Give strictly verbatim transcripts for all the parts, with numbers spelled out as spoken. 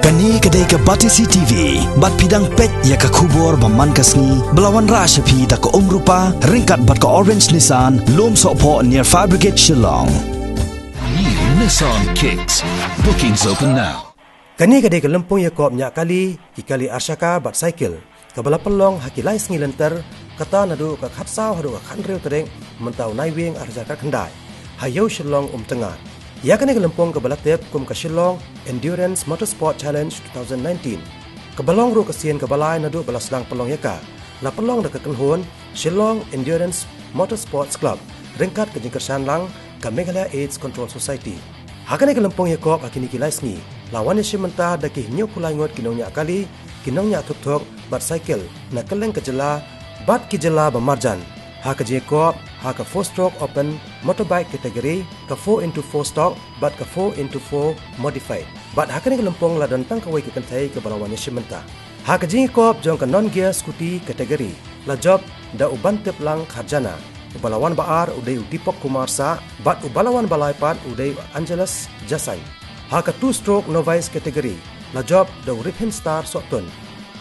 Kane ka dei ka Batesi T V, bad phi dang peit ïa ka khubor ba man ka sngi, ba la wanrah sha phi da ka Umrupa, ryngkat bad ka Orange Nissan, Lumsohphoh near Fire Brigade Shillong. New Nissan Kicks. Bookings open now. Kane ka dei ka lympung ïakop ñiah kali, ki kali arshaka bad cycle, kaba la pynlong ha ki lai sngi lynter, kata naduh ka khatsaw haduh ka khathynriew tarik mynta u Naiwieng arhajar khatkhyndai, ha Ïew Shillong Umtyngngat. Ïa kane ka lympung kaba la tip kum ka Shillong Endurance Motorsport Challenge two thousand nineteen, kaba long ruh ka sien kaba lai naduh ba la sdang pynlong ïa ka, la pynlong da ka kynhun Shillong Endurance Motorsports Club, ryngkat ka jingkyrshan lang ka Meghalaya AIDS Control Society. Ha kane ka lympung ïakop ha kine ki lai sngi, la wan ïashim bynta da ki hynñiewphew lai ngut ki nongñiah kali, ki nongñiah thukthuk bad cycle na kylleng ka jylla bad ki jylla ba marjan, ha ka jingïakop ha ka four stroke open motorbike category, ka four into four stock bad ka four into four modified. Bad ha kane ka lympung la don tang kawei ka kynthei kaba la wan ïashim bynta. Ha ka jingïakop jong ka non gear scooty category, la jop da u Bantiplang Kharjana. Uba la wan ba ar u dei u Deepak Kumar Sah, bad uba la wan ba lai pat u dei u Angelus Jasaiñ. Ha ka two stroke novice category, la jop da u Riphin Star Sohtun.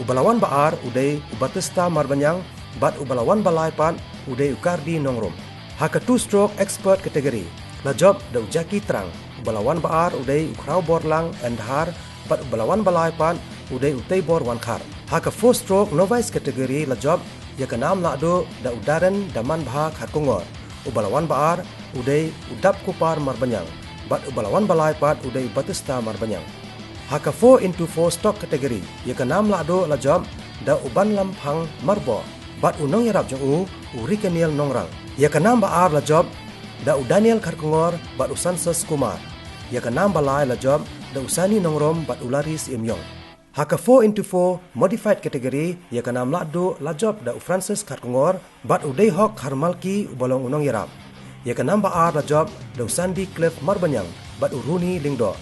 Uba la wan ba ar u dei u Batista Marbaniang, bad uba la wan ba lai pat u dei u Kardi Nongrum. Ha ka two stroke expert category, la jop da u Jackie Trang. Uba la wan ba ar u dei u Khrawborlang N Dhar, bad uba la wan ba lai pat u dei u Teibor Wankhar. Ha ka four stroke novice category, la jop ïa ka nam lahduh da u Darren Damanbha Kharkongor. Uba la wan ba ar u dei u Dapkupar Marbaniang, bad uba la wan ba lai pat u dei u Batista Marbaniang. Ha ka four into four stock category, ïa ka nam lahduh la jop da u Banlamphang Marboh, bad u nongïarap jong u, u Rikaniel Nongrang. Ïa ka nam ba ar la jop da u Daniel Kharkongor bad u Sansus Kumar. Ïa ka nam ba lai la jop da u Sani Nongrum bad u Larry Syiemliong. Ha ka four into four modified category, ïa ka nam lahduh la jop da u Francis Kharkongor bad u Deihok Kharmalki uba long u nongïarap. Ïa ka nam ba ar la jop da u Sandy Cliff Marbaniang bad u Runi Lyngdoh.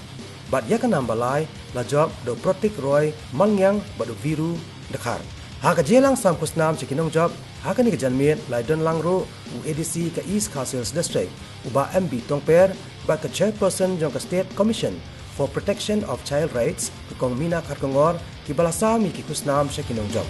Bad ïa ka nam ba lai la jop da u Protik Roy Malngiang bad u Viru Dkhar. Ha ka jingïalang sam khusnam sha ki nongjop ha kane ka janmiet, la ïadon lang ruh u A D C ka East Khasi Hills District, u Bah M B Tongper, bad ka Chairperson jong ka State Commission for Protection of Child Rights, ka Kong Mina Kharkongor, kiba la sam ïa ki khusnam sha ki nongjop.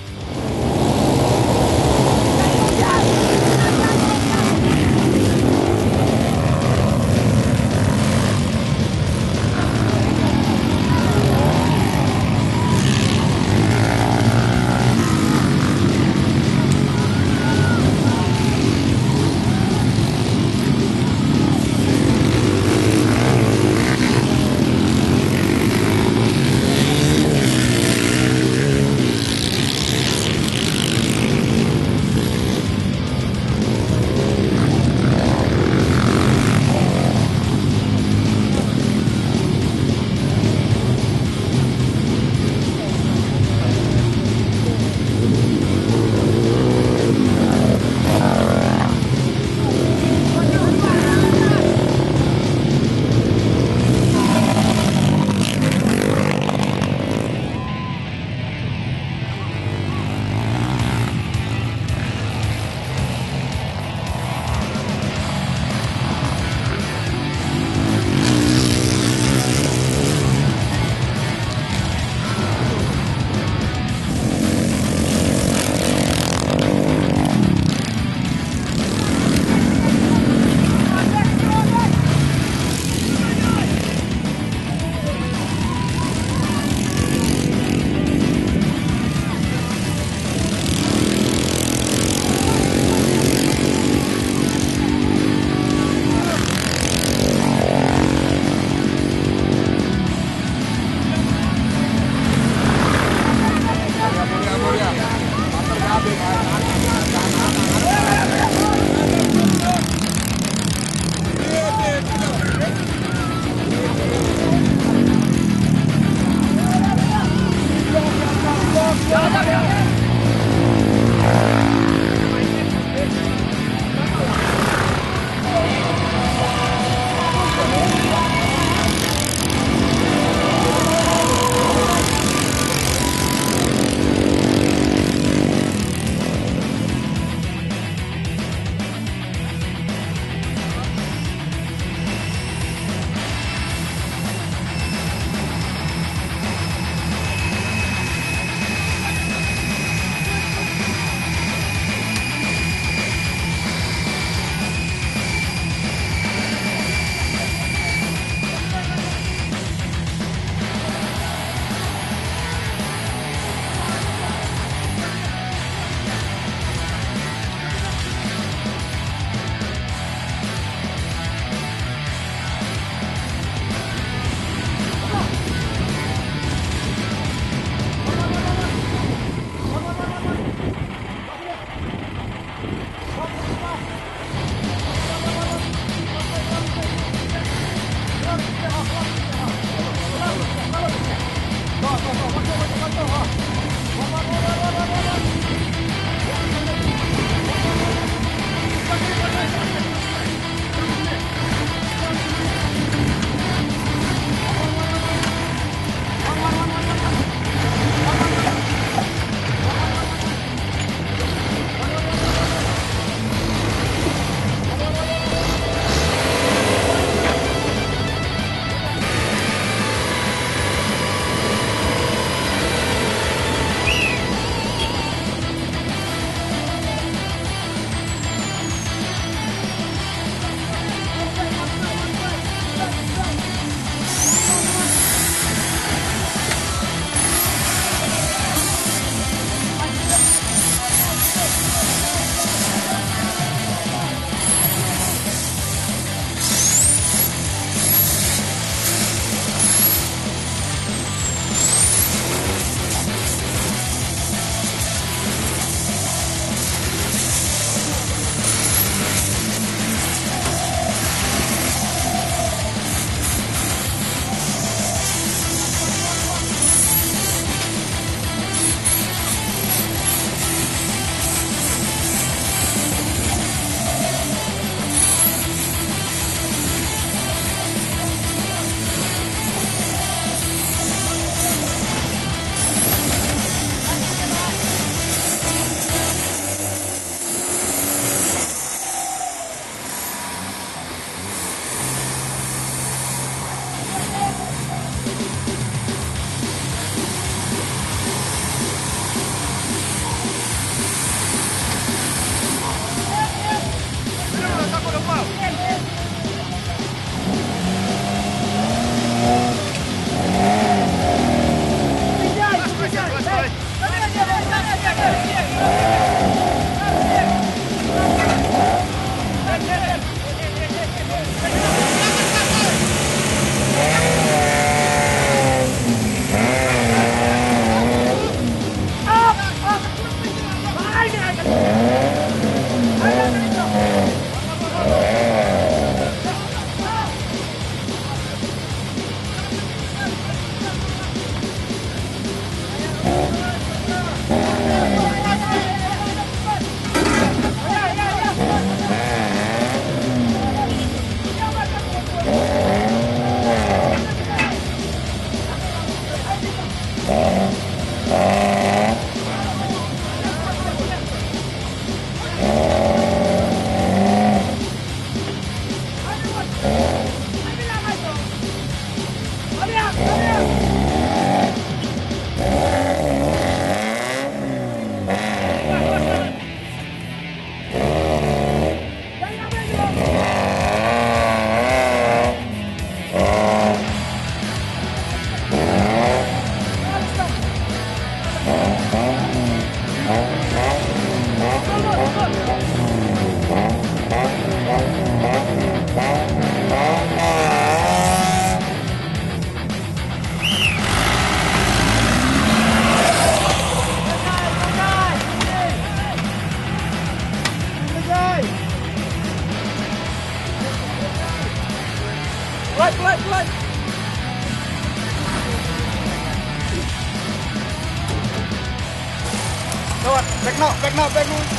Back now, back now, back now.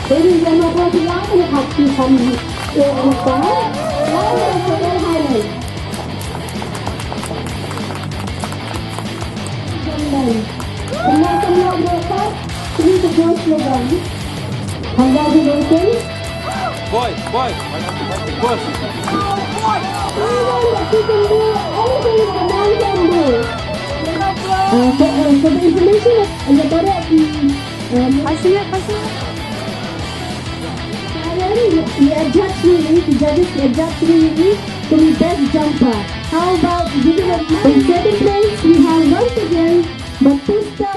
Ladies and gentlemen, we have to come to the side. Now we have to go highlight. Congratulations. Congratulations. Boy, boy, boy. Anyone that you can do, anything that a man can do. Uh, for, uh, for the information of the Bharat, um, Pass it, pass it. Karen, we adjudge really, the judges adjudge really for the best jumper. How about giving a in second place, we have once again Baptista